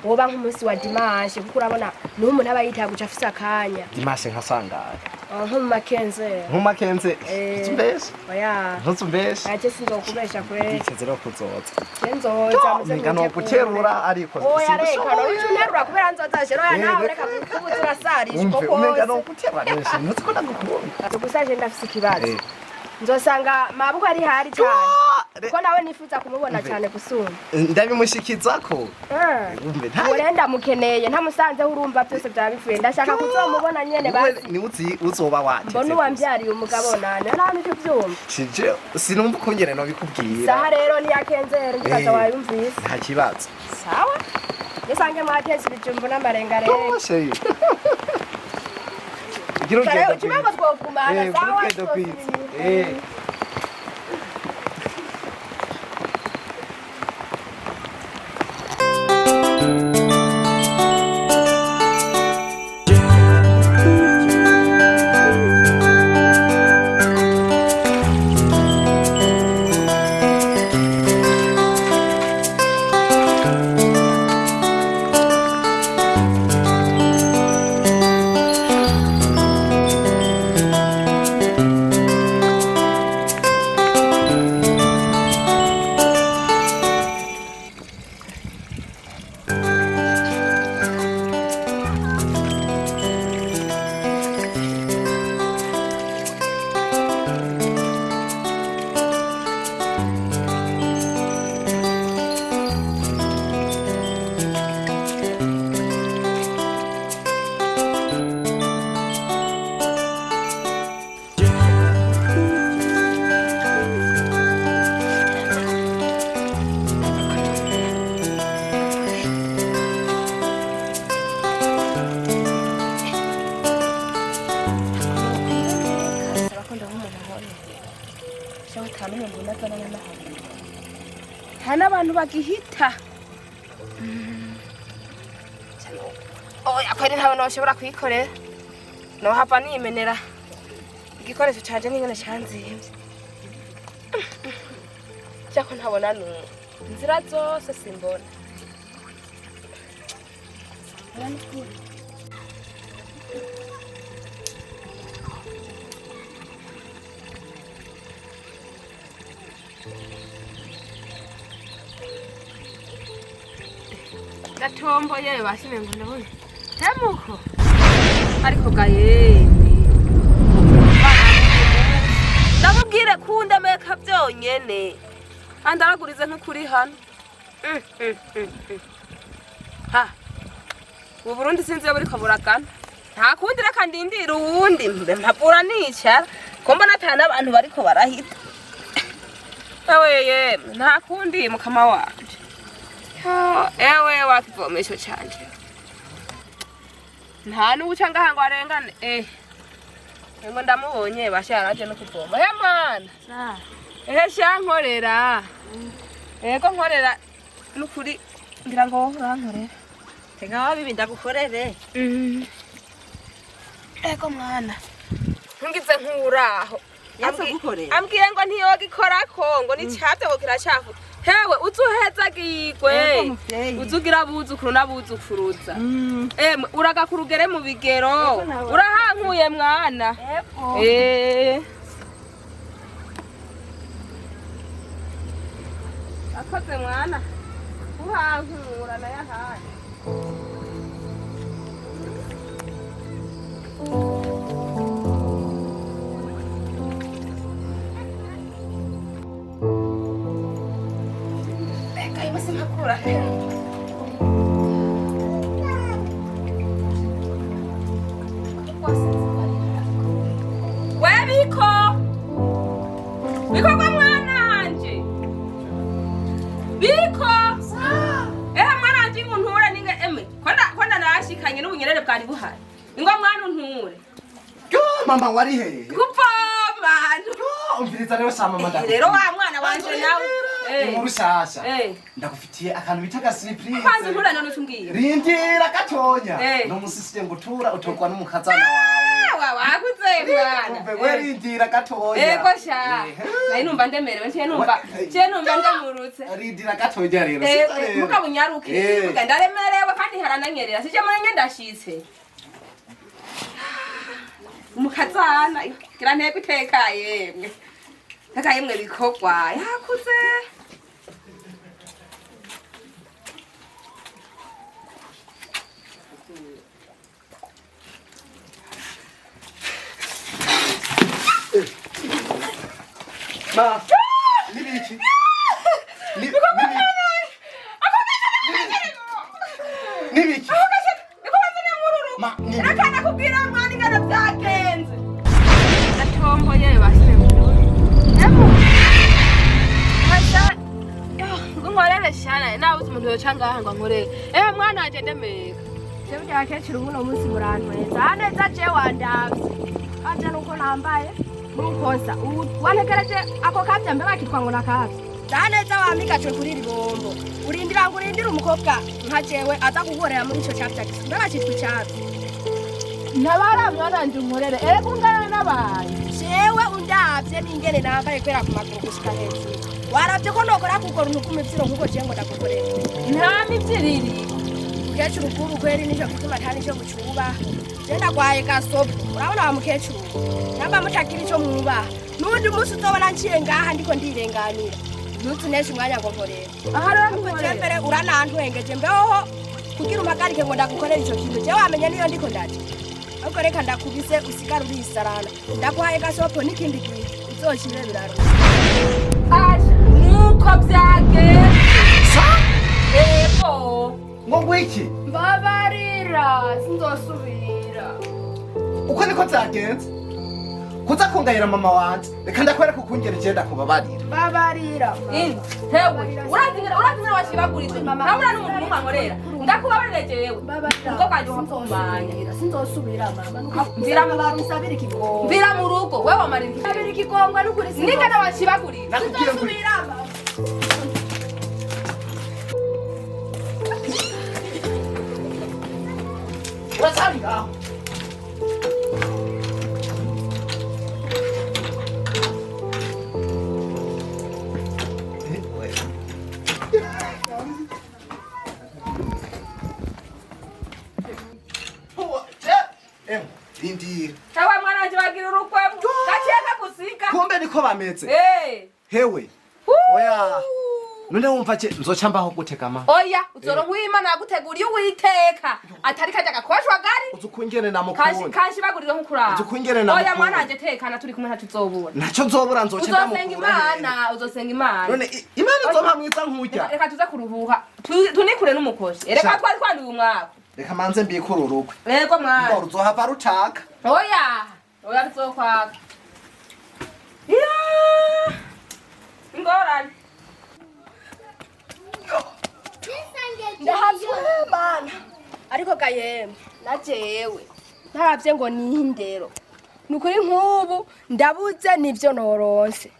Woba nk'umunsi wa dimanche, kuko urabona niho umuntu aba yitaye guca afise akanya. Dimanche nka sangahe? Ah, nko mu makenze. Nko makenze? Eh. Ntuzumbeshe. Oya. Ntuzumbeshe. Ake, sinzokubesha kwe. Nditeze rero kuzoza. Je nzoza muze. Umenga no guterura, ariko Oya, reka. simbishoboye. None uca unterura kubera nzoza jero? Oya. Eh, Nawe reka. reka kubuza, urasarisha. Umve, Uko umenga no kose. guterura nese ntuzi ko ndagukunda. Gusa je ndafise ikibazo. Eh. Nzosanga mabukwe ari hari cyane, kuko nawe nifuza kumubona Umve. cyane gusumba. Ndabimushikizako. Eh. Umve, Ubu rero ndamukeneye, ntamusanzeho urumva byose byaba bipfuye. Ndashaka kuzomubona nyene basi. Ni uzi uzoba wateze. Mbona uwambyariye umugabo nane nta nicyo byumva. Sije sinumva ukungene nobikubwira. Saha rero ni yakenzere, ndibaza Eh. wayumvise. Nta kibazo. Sawa, nisange mwatetse ibijumbu n'amarengarenga. Chérie. Gira urugendo. Ukimengo twogumana. Eh, Sawa. urugendo rwiza. Eh. Abakunda nk'umuntu nkorera cyangwa utamenya ngo unazana n'ahantu nta n'abantu bagihita. Oya kweri, nta bantu bashobora kuyikorera, nohava nimenera igikoresho canje n'ingene canzimvye cyako ntabona n'umwe, inzira zose simbona. Gatomboye bashime ngo ndabona hemuko, ariko ga yemwe, ndamubwire kundameka byonyene andaragurize nk'ukuri hano. Ha ubu Burundi sinzi iyo buriko buragana. Nta kundi, reka ndindire uwundi mbe mpavura nicara, ko mbona ata n'abantu bariko barahita. Ewe yemwe, nta kundi, mukama wanje. Yo, ewe wakivomesho canje, nta n'uwuca ngaha ngo arengane. Eh, ngo ndamubonye basha, yaraje no kuvoma. He mwana, ehe sha, nkorera. Ego, nkorera nukuri, ngira ngo wowe urankorera. Tega wabibi ndagukorere. Ego mwana, ntungize nk'uraho. Yanse gukorera. Ambwiye ngo ntiyogikorako, ngo nicavye, ngo kiracafu. Hewe, uzuhezagirwe. Yego, muvyeyi. Uzugira abuzukuru n'abuzukuruza. Emwe, uragakura ugere mu bigero. Urahankuye mwana. Eh. Akoze mwana uhankura nayahaye. Reka yose mpakura. We biko biko kwa mwana wanje biko, ehe mwana wanje, inkunture ninge emwe konda nashikanye n'ubunyerere bwari buhari, ingwa mwana unture. Yo mama, wari hehe? Kuvoma. Yo, umviriza rero sa mama, ndagufitiye. Rero wa mwana wanje nawe. Eh. Inkuru shasha. Eh. Ndagufitiye akantu bita ga surprise. Kwanza unture none ucumbwiye. Rindira gatonya. Eh. No musisije ngutura utorwa n'umukazana wawe. Wa wakuze mwana. Umve we, rindira gatonya. Ego sha. Eh. Nari numva ndemerewe, nciye numva Wa- nciye numva ndamurutse. Rindira gatonya rero. Sita rero. Mugabo unyaruke. Eh. Muga ndaremerewe. harananyerera sije muri ndashitse umukazana gira ntego iteka yemwe teka yemwe bikorwa yakuze. Ma, nibiki? Nibiki? Ma, nibiki? Reka nakubwira mwana ingano byagenze. Atomboye basire mu. Emu. Hasha. Nkorere shana nabuze umuntu yoca ngaha ngo ankorere. Ewe mwana wanje ndemeka. Jewe burya abakecuru buno munsi murantwenza neza je wandavye kanje nuko nambaye nukosa wantegereje ako kavya mbe bakitwa ngo nakavya da neza wamigajwe kuri iri bombo urindira ngo urindire umukobwa nka jewe aza gukorera muri ico cavya gisa mbe bakitwa icavya. Ntabara mwana wanje unkorere. Erega ungana n'abantu. Jewe undavye n'ingene nambaye kubera ku maguru gushika hejuru waravye ko nokora kugora untukumivyiro nkuko jewe ngo ndagukorera. Nta mivyiriri. Mukecuru bw'ubu kweri nico gituma ata nico mucubaha. Je ndagwaye gasopo urabona wa mukecuru namba mutagira ico mwubaha n'uwundi munsi uzobona nciye ngaha ndiko ndirenganira ntuzuneshe umwanya ngo nkorere. Aha rero Ahubwo je nkorere. mbere uranantwengeje mbehoho kugira umpagarike ngo ndagukorere ico kintu je wamenye niyo ndiko ndaja ahubwo reka ndakubise usigare urisarana ndaguhaye gasopo n'ikindi gihe uzocire biraro. Asha nuko byagenze. Sa? Ego. Ngo ngwiki? Mbabarira sinzosubira. Uko niko byagenze? Kuza kungayira mama wanje. Reka ndakwereka ukungera je ndakubabarira. Mbabarira. Hewe, urazingira urazingira washibaguritse. Ntabura n'umuntu n'umwe ankorera. Ndakubabarira jewe. Ubwo bwanjye bukumanya. Sinzosubira mama. Mvira mu rugo. Usabira ikigongo. Mvira mu rugo, wewe wamara indwi. Usabira ikigongo n'ukuri Ningana washibaguritse. Nakubwiye ngo Sinzosubira mama. uracari ngaho. Rindira. Hewe mwana wanje bagira urukwe. Gaciye kagusiga. Kumbe niko bameze. Eh. Hewe. Oya. None wumva je nzoca mbaho gutega ma. Oya, uzoronka uw'Imana yaguteguriye Uwiteka. Atari kajya gakoshwa gari. Uzi ukungene Kashi namukunda. kashibagurira nkukuraba. Uzi ukungene Oya namukunda. mwana wanje tekana turi kumwe ntaco uzobura. Naco nzobura nzoca Uzosenga ndamukura. Imana, uzosenga Imana. None Imana izompa mwiza nkurya. Reka tuze kuruhuka. Tunikure n'umukoshi. Reka Sha. twari twanduye umwaka. Reka manze mbikure urukwe. Rego mwana. Ndora uzohava rutaka. Oya, oya tuzokwaka. Iya! Ingorane. Ndahavye mana. Ariko gayemwe na jewe ntaravye ngo ni indero. Nukuri nk'ubu ndabuze nivyo noronse.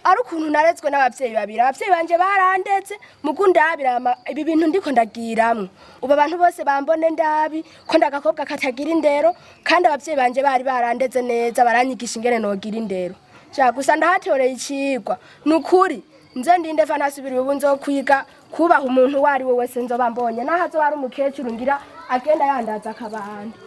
Ari ukuntu naretswe n'abavyeyi babiri abavyeyi banje barandetse mugu ndabira ibi bintu ndiko ndagiramwo ubu abantu bose bambone ndabi ko ndagakobwa katagira indero kandi abavyeyi banje bari barandeze neza baranyigisha ingene nogira indero ja gusa ndahatoreye icigwa nukuri nze ndinde fa ntasubira ubu nzokwiga kubaha umuntu uwo ari we wese nzoba mbonye naho azoba ari umukecuru ngira agenda yandaza akabandi.